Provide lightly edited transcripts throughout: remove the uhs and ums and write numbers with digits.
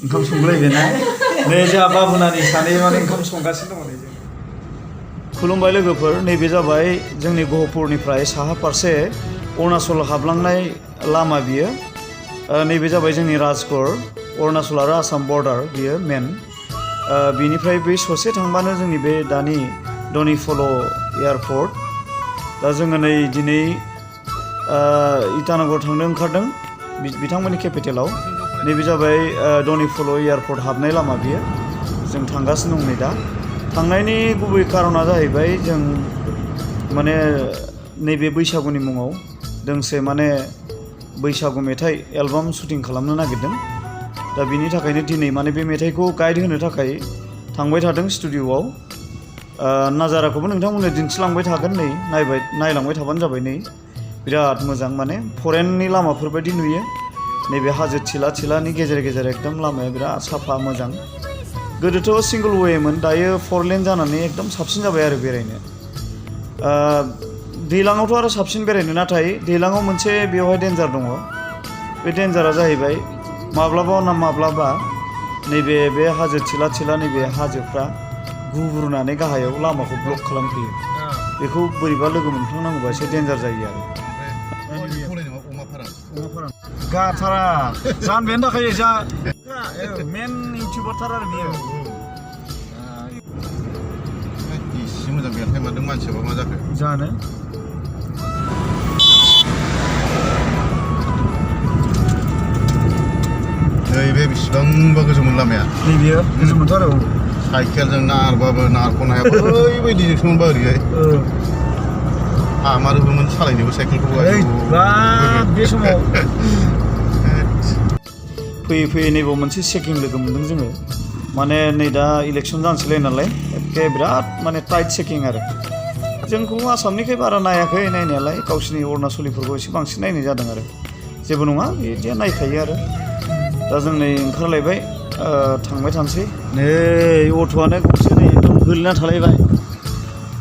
ओंखाम संलायबायना नै जोंहा बाबुनानि सानै माने ओंखाम संगासिनो दङ नै जों खुलुमबाय लोगोफोर नैबे जाबाय जोंनि गहपुरनिफ्राय साहा फारसे अरुणाचल हाबलांनाय लामा बियो नैबे जाबाय जोंनि राजगड़ अरुणाचल आरो आसाम बर्डार बियो मेन बिनिफ्राय बै ससे थांबानो जोंनि बे दानि डनिफल' एयारपर्ट दा जोङो नै दिनै इटानगर थांनो ओंखारदों बिथांमोननि केपिटेलाव नैबे जाबाय डनिफल' एयारपर्ट हाबनाय लामा बियो जों थांगासिनो दं नै दा थांनायनि गुबै कारना जाहैबाय जों माने नैबे बैसागुनि मुङाव दोंसे माने बैसागु मेथाइ एलबाम शुटिं खालामनो नागिरदों दा बिनि थाखायनो दिनै माने बे मेथाइखौ गाइड होनो थाखाय थांबाय थादों स्टुडिअ'आव नाजाराखौबो नोंथांमोननो दिन्थिलांबाय थागोन नै नायलांबाय थाबानो जाबाय नै बिराद मोजां माने फरेननि लामाफोर बायदि नुयो नैबे हाजो थिला थिलानि गेजेर गेजेर एकदम लामाया बिराद साफा मोजां गोदोथ' सिंगल वेमोन दायो 4 लेन जानानै एकदम साबसिन जाबाय आरो बेरायनो दैलाङावथ' आरो साबसिन बेरायनो नाथाय दैलाङाव मोनसे बेवहाय डेन्जार दङ बे डेन्जारा जाहैबाय माब्लाबा नैबे बे हाजो थिला थिला नैबे हाजोफ्रा गुब्रुनानै गाहायाव लामाखौ ब्लक खालामफैयो बेखौ बोरैबा लोगो मोनफ्लांनांगौबा एसे डेन्जार जायो आरो गाथारा जान बेनो थाखाय जा मेन इउटिउबार थार आरो बियो एसे मोजां बेरथाय मादों मानसियाबा मा जाखो जानो नैबे बेसेबांबा गोजौमोन लामाया नैबेयो गोजौमोनथ' आरो साइकेलजों नारबाबो नारख'नो हायाबा ओरैबायदिजोंसो मोनबा ओरैहाय आमारोबोमोन सालायनोबो साइकेलखौबो बे समाव फैयै फैयै नैबाव मोनसे चेकिं लोगो मोनदों जोङो माने नै दा इलेक्सन जानोसैलाय नालाय एखे बिराद माने टाइट चेकिं आरो जोंखौ आसामनिखाय बारा नायाखै नायनायालाय गावसिनि अरुणाचलिफोरखौ एसे बांसिन नायनाय जादों आरो जेबो नङा बिदिया नायखायो आरो दा जों नै ओंखारलायबाय थांबाय थानोसै नै अट'आनो गंसे नै एकदम गोलैना थालायबाय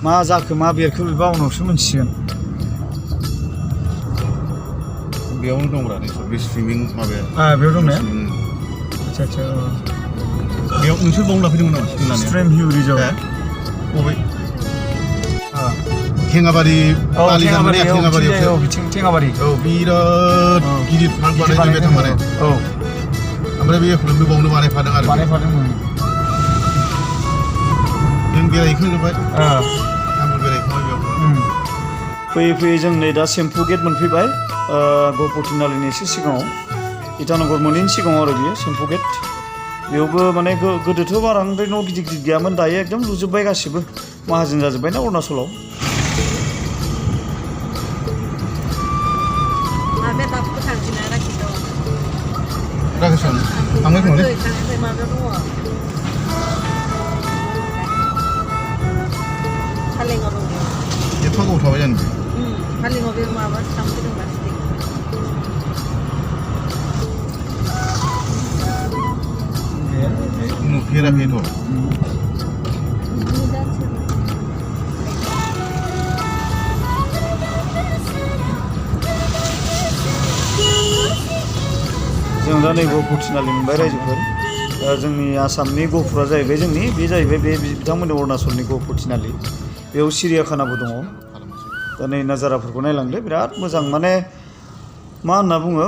मा जाखो मा बेरखो बेबा उनावसो मोनसिगोन बेयावनो दंब्रा बे स्विमिं माबाया बेयाव दं ने आच्छा बेयाव नोंसोर बावनो लाफैदोंमोन नामा स्ट्रेम हिउ रिजर्ट बबे थेङाबारि थेङाबारियावसो बिथिं थेङाबारि बिराद गिदिर पार्क बानायबाय थारमाने ओमफ्राय बे एखौनो बावनो बानायफादों आरो जों बेरायहैखांजोब्बाय आंबो बेरायखांबाय बेयाव फैयै फैयै जों नै दा सेम्पु गेट मोनफैबाय गहपुर तिनालिनि एसे सिगाङाव इटानगर मोनैनि सिगाङाव आरो बियो सेम्पु गेट बेयावबो माने गोदोथ' बारा ओमफ्राय न' गिदिर गिदिर गैयामोन दायो एकदम लुजोब्बाय गासिबो माहाजोन जाजोब्बाय ना अरुणाचलाव राकेशन थांबाय खोमालै एफा गोबाव थाबाय जानो नुफेराखैथ' जों दा नै गहपुर तिनालि मोनबाय रायजोफोर जोंनि आसामनि गहपुरा जाहैबाय जोंनि बे जाहैबाय बे बिथांमोननि अरुणाचलनि गहपुर तिनालि बेयाव सिरियाखानाबो दङ दा नै नाजाराफोरखौ नायलांदो बिराद मोजां माने मा होनना बुङो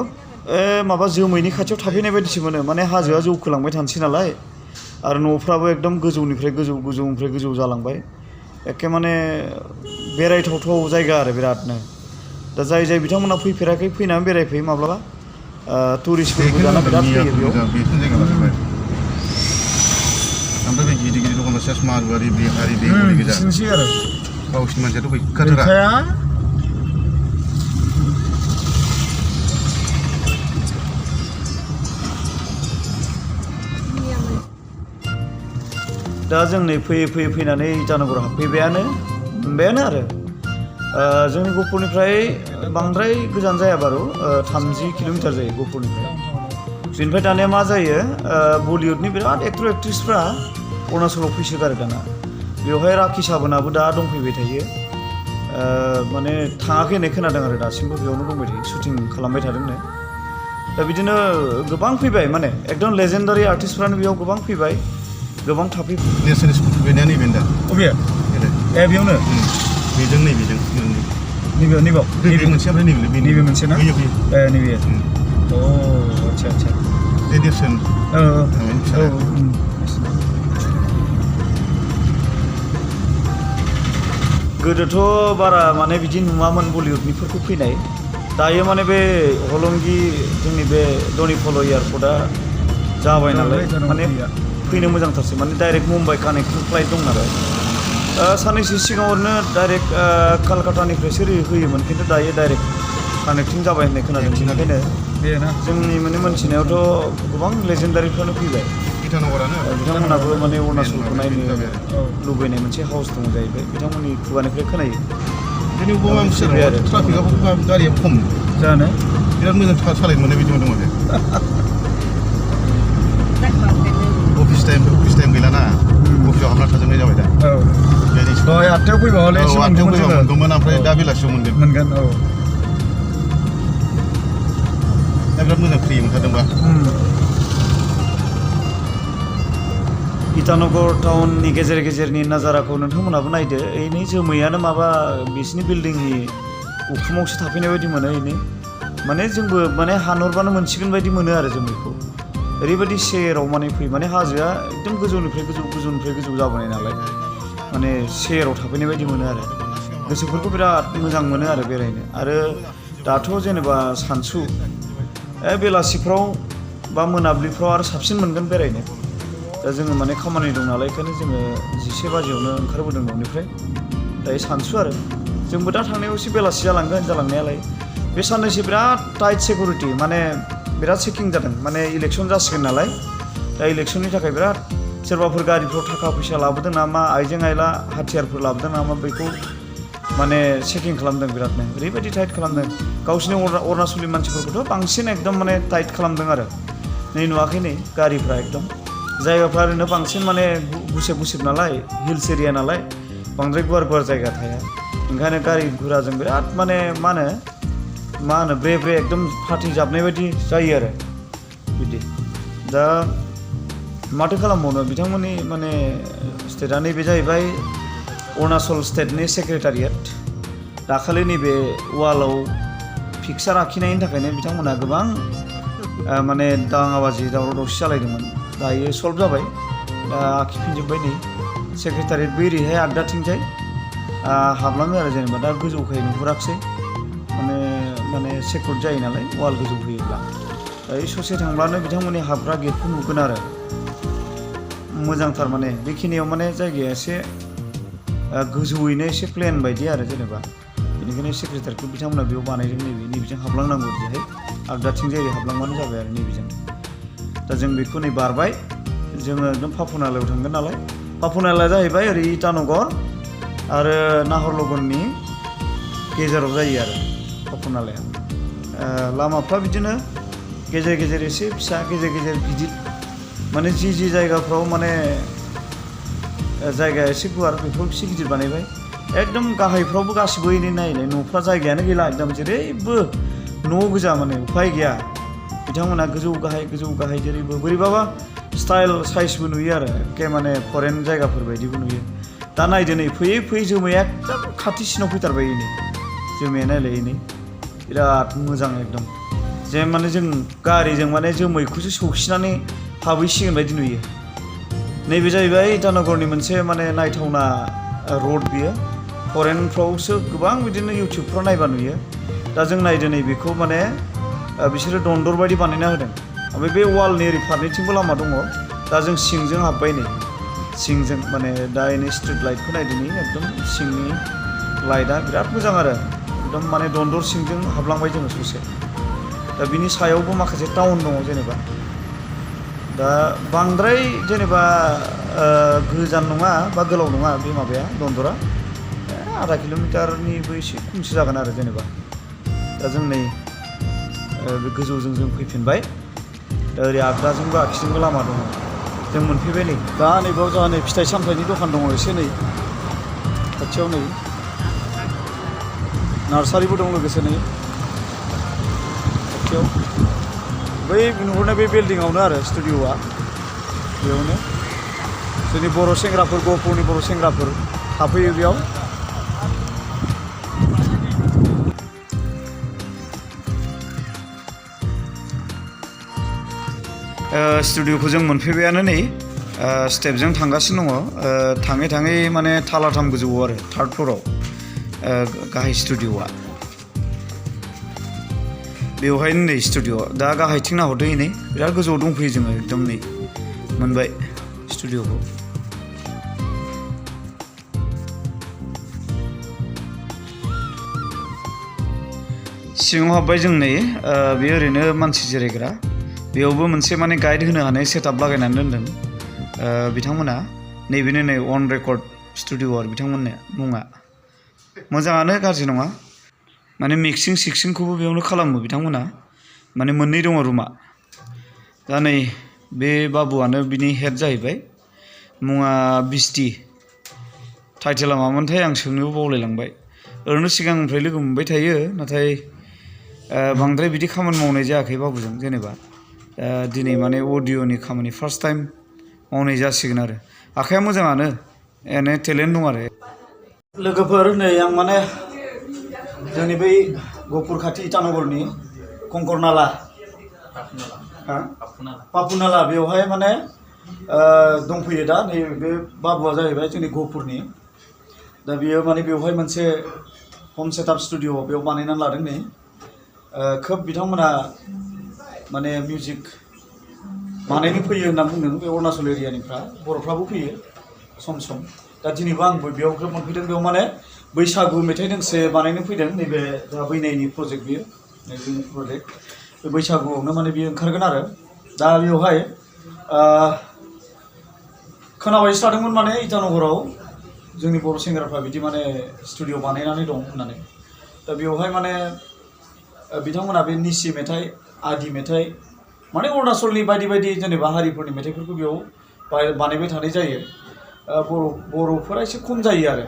माबा जोमैनि खाथियाव थाफैनाय बायदिसो मोनो माने हाजोआ जौखोलांबाय थानोसै नालाय आरो न'फ्राबो एकदम गोजौनिफ्राय गोजौ जालांबाय एखे माने बेरायथावथाव जायगा आरो बिरादनो दा जाय बिथांमोना फैफेराखै फैनानै बेरायफैयो माब्लाबा टुरिस्टफोरबो जाना बिराद फैयो बेयाव ओमफ्राय बे गिदिर दखान सेस मारुवारि बिहारि बेंगलि गोजा बिदिनोसै आरो गावसिनि मानसियाथ' गैखाथारा दा जों नै फैयै फैनानै इटानगर हाबफैबायानो मोनबायानो आरो जोंनि गहपुरनिफ्राय बांद्राय गोजान जाया बारु 30 किल'मिटार जायो गहपुरनिफ्राय बेनिफ्राय दानिया मा जायो बलिउडनि बिराद एक्टर एक्ट्रिसफ्रा अरुणाचलाव फैसोगारो दाना बेवहाय राखि साबोनाबो दा दंफैबाय थायो माने थाङाखै होननाय खोनादों आरो दासिमबो बेयावनो दंबाय थायो शुटिं खालामबाय थादोंनो दा बिदिनो गोबां फैबाय माने एकदम लेजेन्डारि आर्टिस्टफ्रानो बेयाव गोबां फैबाय गोबां थाफै नेसनेल स्कुल फैनाया नैबे दा अबे बेयावनो बेजों नैबेजों नैबेयाव नैबे मोनसे ओमफ्राय नैबे मोनसे ना फैयो नैबे अ आच्छा बे नेरसोन गोदोथ' बारा माने बिदि नुवामोन बलिउडनिफोरखौ फैनाय दायो माने बे हलंगि जोंनि बे डनिफल' एयारपर्टआ जाबाय नालाय माने फैनो मोजांथारसै माने डाइरेक्ट मुम्बाइ कानेक्टिं फ्लाइट दं नालाय साननैसो सिगाङाव ओरैनो डाइरेक्ट कलकातानिफ्रायसो होयोमोन खिन्थु दायो डाइरेक्ट कानेक्टिं जाबाय होननाय खोनादों बेनिखायनो जोंनि माने मोनथिनायावथ' गोबां लेजेन्डारिफ्रानो फैबाय बिथांमोनाबो माने अरुणाचलखौ नायनो लुबैनाय मोनसे हाउस दङ जाहैबाय बिथांमोननि खुगानिफ्राय खोनायो दिनै बबेबा मोनसे ट्राफिकआबो गारिया खम जानो बिराद मोजां सालायनो मोनो बिदि मोनदों माथो अफिस टाइम गैलाना अफिसाव हाबना थाजोबनाय जाबाय दा दहाय 8टायाव फैबा हले 8टायाव फैबा मोनगौमोन ओमफ्राय दा बेलासियाव मोनगोन दा बिराद मोजां फ्रि मोनथारदोंबा इटानगर टाउननि गेजेर गेजेरनि नाजाराखौ नोंथांमोनाबो नायदो एनै जोमैयानो माबा बिसिनि बिल्डिंनि उखुमावसो थाफैनाय बायदि मोनो एनै माने जोंबो माने हानहरबानो मोनसिगोन बायदि मोनो आरो जोमैखौ ओरैबायदि सेराव माने फैयो माने हाजोआ एकदम गोजौनिफ्राय गोजौ जाबोनाय नालाय माने सेराव थाफैनाय बायदि मोनो आरो गोसोफोरखौ बिराद मोजां मोनो आरो बेरायनो आरो दाथ' जेनेबा सानसु बेलासिफ्राव बा मोनाबिलिफ्राव आरो साबसिन मोनगोन बेरायनो दा जोङो माने खामानि दं नालाय ओंखायनो जोङो 11 बाजियावनो ओंखारबोदों न'निफ्राय दायो सानसु आरो जोंबो दा थांनायाव एसे बेलासि जालांनायालाय बे साननैसो बिराद टाइट सिकिउरिटि माने बिराद चेकिं जादों माने इलेक्सन जासिगोन नालाय दा इलेक्सननि थाखाय बिराद सोरबाफोर गारिफ्राव थाखा फैसा लाबोदों नामा आइजें आइला हाथियारफोर लाबोदों नामा बेखौ माने चेकिं खालामदों बिरादनो ओरैबायदि टाइट खालामदों गावसिनि अरुणाचलनि मानसिफोरखौथ' बांसिन एकदम माने टाइट खालामदों आरो नै नुवाखै नै गारिफ्रा एकदम जायगाफ्रा ओरैनो बांसिन माने गुसेब नालाय हिल्स एरिया नालाय बांद्राय गुवार जायगा थाया ओंखायनो गारि गुराजों बिराद माने मा होनो ब्रे एकदम फार्टि जाबनाय बायदि जायो आरो बिदि दा माथो खालामबावनो बिथांमोननि माने स्टेटआ नैबे जाहैबाय अरुणाचल स्टेटनि सेक्रेटारियेट दाखालि नैबे वालाव पिकचार आखिनायनि थाखायनो बिथांमोना गोबां माने दाङाबाजि दावराव दावसि जालायदोंमोन दायो सल्भ जाबाय दा आखिफिनजोब्बाय नै सेक्रेटारियेट बै ओरैहाय आगदाथिंजाय हाबलाङो आरो जेनेबा दा गोजौखाय नुहुराखिसै माने सेक्युर जायो नालाय वाल गोजौ होयोब्ला दायो ससे थांब्लानो बिथांमोननि हाबग्रा गेटखौ नुगोन आरो मोजांथार माने बेखिनियाव माने जायगाया एसे गोजौयैनो एसे प्लेन बायदि आरो जेनेबा बेनिखायनो सेक्रेटारिखौ बिथांमोना बेयाव बानायदों नैबेजों हाबलांनांगौ ओरैहाय आगदाथिंजाय ओरै हाबलांबानो जाबाय आरो नैबेजों दा जों बेखौ नै बारबाय जोङो एकदम पापुनालायाव थांगोन नालाय पापुनालाया जाहैबाय ओरै इटानगर आरो नाहरलगुननि गेजेराव जायो आरो पापुनालाया लामाफ्रा बिदिनो गेजेर एसे फिसा गेजेर गिदिर माने जि जायगाफ्राव माने जायगाया एसे गुवार बेफोराव एसे गिदिर बानायबाय एकदम गाहायफ्रावबो गासिबो एनै नायलाय न'फ्रा जायगायानो गैला एकदम जेरैबो न' गोजा माने उफाय गैया बिथांमोना गोजौ गाहाय जेरैबो बोरैबाबा स्टाइल साइजबो नुयो आरो एखे माने फरेन जायगाफोर बायदिबो नुयो दा नायदो नै फैयै जोमैया एकदम खाथिसिनाव फैथारबाय नै जोमैया नायलाय नै बिराद मोजां एकदम जे माने जों गारिजों माने जोमैखौसो सौखिनानै हाबहैसिगोन बायदि नुयो नैबे जाहैबाय इटानगरनि मोनसे माने नायथावना रड बियो फरेनफ्रावसो गोबां बिदिनो इउटुबफ्राव नायबा नुयो दा जों नायदो नै बेखौ माने बिसोरो दन्दर बायदि बानायना होदों ओमफ्राय बे वालनि ओरै फारनैथिंबो लामा दङ दा जों सिंजों हाबबाय नै सिंजों माने दा एनै स्ट्रिट लाइटखौ नायदो नै एकदम सिंनि लाइटआ बिराद मोजां आरो एकदम माने दन्दर सिंजों हाबलांबाय जोङो ससे दा बिनि सायावबो माखासे टाउन दङ जेनेबा दा बांद्राय जेनेबा गोजान नङा बा गोलाव नङा बे माबाया दन्दरा आधा किल'मिटारनिबो एसे खमसो जागोन आरो जेनेबा दा जों नै बे गोजौजों जों फैफिनबाय दा ओरै आगदाजोंबो आगसिजोंबो लामा दङ जों मोनफैबाय नै दा नैबाव जोंहा नै फिथाइ सामथाइनि दखान दङ एसे नै खाथियाव नै नार्सारिबो दं लोगोसे नै खाथियाव बै नुहुरनाय बे बिल्डिंआवनो आरो स्टुडिअ'आ बेयावनो जोंनि बर' सेंग्राफोर गहपुरनि बर' सेंग्राफोर थाफैयो बेयाव स्टुडिअ'खौ जों मोनफैबायानो नै स्टेपजों थांगासिनो दङ थाङै थाङै माने थालाथाम गोजौआव आरो थार्ड फ्ल'राव गाहाय स्टुडिअ'आ बेवहायनो नै स्टुडिअ दा गाहायथिं नाहरदो नै बिराद गोजौआव दंफैयो जोङो एकदम नै मोनबाय स्टुडिअ'खौ सिङाव हाबबाय जों नै बे ओरैनो मानसि जिरायग्रा बेयावबो मोनसे माने गाइड होनो हानाय सेटआप लागायनानै दोनदों बिथांमोना नैबेनो नै अन रेकर्ड स्टुडिअ आरो बिथांमोननिया मुङा मोजाङानो गाज्रि नङा माने मिक्सिं सिक्सिंखौबो बेयावनो खालामो बिथांमोना माने मोननै दङ रुमा दा नै बे बाबुआनो बिनि हेड जाहैबाय मुङा बिस्टि टाइटेला मामोनथाय आं सोंनोबो बावलायलांबाय ओरैनो सिगांनिफ्राय लोगो मोनबाय थायो नाथाय बांद्राय बिदि खामानि मावनाय जायाखै बाबुजों जेनेबा दिनै माने अडिअ'नि खामानि फार्स्ट टाइम मावनाय जासिगोन आरो आखाइया मोजाङानो एने टेलेन्ट दं आरो लोगोफोर नै आं माने जोंनि बै गहपुर खाथि इटानगरनि कंकरनाला पापुनाला बेवहाय माने दंफैयो दा नै बे बाबुआ जाहैबाय जोंनि गहपुरनि दा बियो माने बेवहाय मोनसे हम सेटआप स्टुडिअ बेयाव बानायनानै लादों नै खोब बिथांमोना माने मिउजिक बानायनो फैयो होनना बुंदों बे अरुणाचल एरियानिफ्रा बर'फ्राबो फैयो सम सम दा दिनैबो आंबो बेयाव ग्रोब मोनफैदों बेयाव माने बैसागु मेथाइ दोंसे बानायनो फैदों नैबे दा बैनायनि प्रजेक्ट बियो नैबे प्रजेक्ट बे बैसागुआवनो माने बियो ओंखारगोन आरो दा बेवहाय खोनाबायसो थादोंमोन माने इटानगराव जोंनि बर' सेंग्राफ्रा बिदि माने स्टुडिअ बानायनानै दं होननानै दा बेवहाय माने बिथांमोना बे निसि मेथाइ आदि मेथाइ माने अरुणाचलनि बायदि बायदि जेनेबा हारिफोरनि मेथाइफोरखौ बेयाव बानायबाय थानाय जायो बर'फोरा एसे खम जायो आरो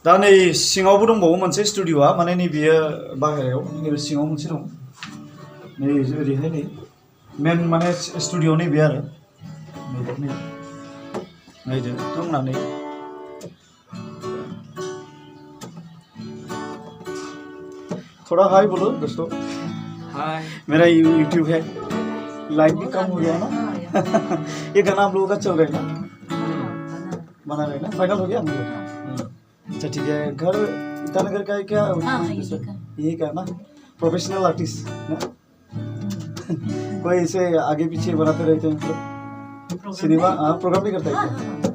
दा नै सिङावबो दंबावो मोनसे स्टुडिअआ माने नैबेयो बाहेरायाव नैबे सिङाव मोनसे दं नै ओरैहाय नै मेन माने स्टुडिअ नैबे आरो नायदो बिथांमोना नै थोड़ा हाय बोलो दोस्तों हाय मेरा यूट्यूब है लाइक भी कम हो गया ना ये गाना आप लोगों का चल रहा है ना बना रहे ना फाइनल हो गया हम लोग अच्छा ठीक है घर ईटानगर का है क्या यही का ना प्रोफेशनल आर्टिस्ट ना कोई ऐसे आगे पीछे बनाते रहते हैं मतलब सिनेमा प्रोग्राम भी करता है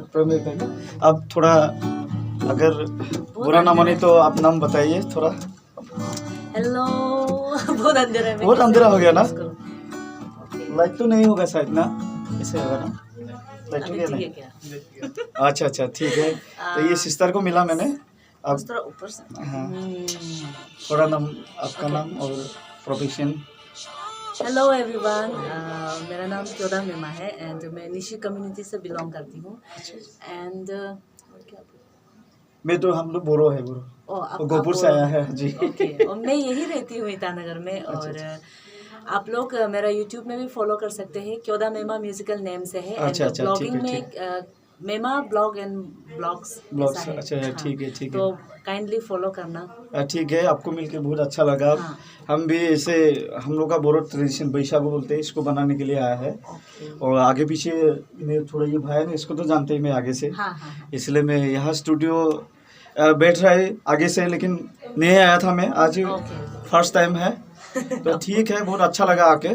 प्रोग्राम भी करता है आप थोड़ा अगर बुरा ना माने तो आप नाम बताइए थोड़ा हेलो बहुत अंधेरा है बहुत अंधेरा हो गया ना लाइट तो नहीं होगा शायद ना ऐसे होगा ना लाइट तो नहीं अच्छा अच्छा ठीक है तो ये सिस्टर को मिला मैंने अब ऊपर से हाँ थोड़ा नाम आपका नाम और प्रोफेशन हेलो एवरीवन मेरा नाम क्योदा मेमा है एंड मैं निशी कम्युनिटी से बिलोंग करती हूँ एंड मैं तो हम लोग बोरो है बोरो गोपुर से आया है जी ओके और मैं यही रहती हूँ ईटानगर में और आप लोग मेरा यूट्यूब में भी फॉलो कर सकते हैं क्योदा मेमा म्यूजिकल नेम से है अच्छा अच्छा ब्लॉगिंग में मेमा ब्लॉग एंड ब्लॉग्स अच्छा ठीक है तो काइंडली फॉलो करना ठीक है आपको मिलके बहुत अच्छा लगा हाँ। हम भी ऐसे हम लोग का बोरो ट्रेडिशन बैसागु बोलते हैं इसको बनाने के लिए आया है और आगे पीछे में थोड़ा ये भाई है ना इसको तो जानते ही मैं आगे से इसलिए मैं यहाँ स्टूडियो बैठ रहा है आगे से लेकिन नहीं आया था मैं आज फर्स्ट टाइम है तो ठीक है बहुत अच्छा लगा आके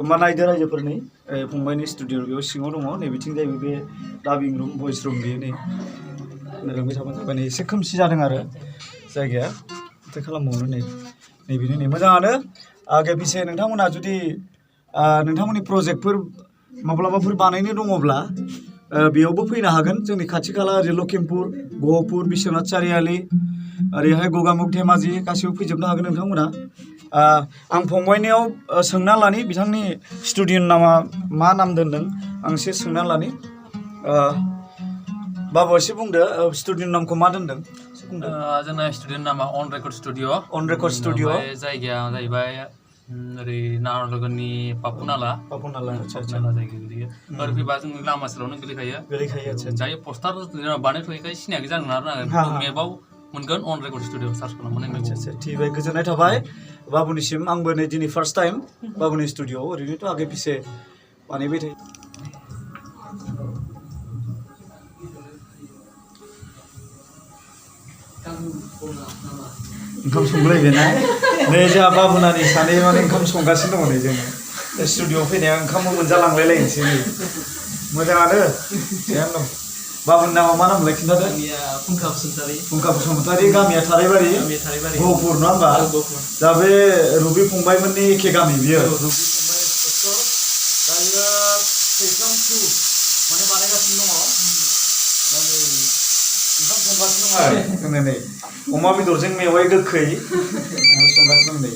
माना इधर आइजोफोरनि फंबायनि स्टुडिअ बेयाव सिङाव दङ नै बिथिं जाहैबाय बे डाबिं रुम भइस रुम बेयो नै नायलांबाय थाबानो जाबाय नै एसे खोमसि जादों आरो जायगाया माथो खालामबावनो नै बेनो नै मोजाङानो आगे पिछे नोंथांमोना जुदि नोंथांमोननि प्रजेक्टफोर माब्लाबाफोर बानायनो दङब्ला बेयावबो फैनो हागोन जोंनि खाथि खाला ओरै लखिमपुर गहपुर बिश्वनाथ चारियाली ओरैहाय गगामुख धेमाजि गासैबो फैजोबनो हागोन नोंथांमोना आं फंबायनियाव सोंना लानि बिथांनि स्टुडिअनि नामा मा नाम दोनदों आं एसे सोंना लानि बाबु एसे बुंदो स्टुडिअनि नामखौ मा दोनदों एसे बुंदो जोंना स्टुडिअनि नामा on record studio on record studio ओमफ्राय जायगाया जाहैबाय ओरै नाहरलगुननि पापुनाला पापुनाला आच्छा आच्छा पापुनाला जायगा गोलैयो ओरै फैबा जों लामा सेरावनो गोलैखायो गोलैखायो आच्छा आच्छा जाय पस्टार बानायथ'यैखाय सिनायाखै जागोन आरो हा, ना हा। मेपाव मोनगोन अन रेकर्ड स्टुडिअ सार्च खालामनानै आच्छा मेपाव आच्छा ठीक बाय गोजोननाय थाबाय बाबुनिसिम आंबो नै दिनै फार्स्ट टाइम बाबुनि स्टुडिअ ओरैनोथ' आगे पिसे बानायबाय थायो ओंखाम संलायबाय ना नै जोंहा बाबुनानि सानै माने ओंखाम संगासिनो दङ नै जोङो स्टुडिअआव फैनाया ओंखामबो मोनजालांलाय लायनोसै नै मोजाङानो थिगानो दं बाबुनि नामा मा नामलाय खिन्थादो फुंखा बसुमतारी फुंखा बसुमतारी गामिया थारायबारि गहपुर नङा होमबा दा बे रुबि फंबायमोननि एखे गामि बियो दायो खैथाम टु माने बानायगासिनो दङ दा नै ओंखाम संगासिनो दं आरो जोंना नै अमा बेदरजों मेवाइ गोखै संगासिनो दं नै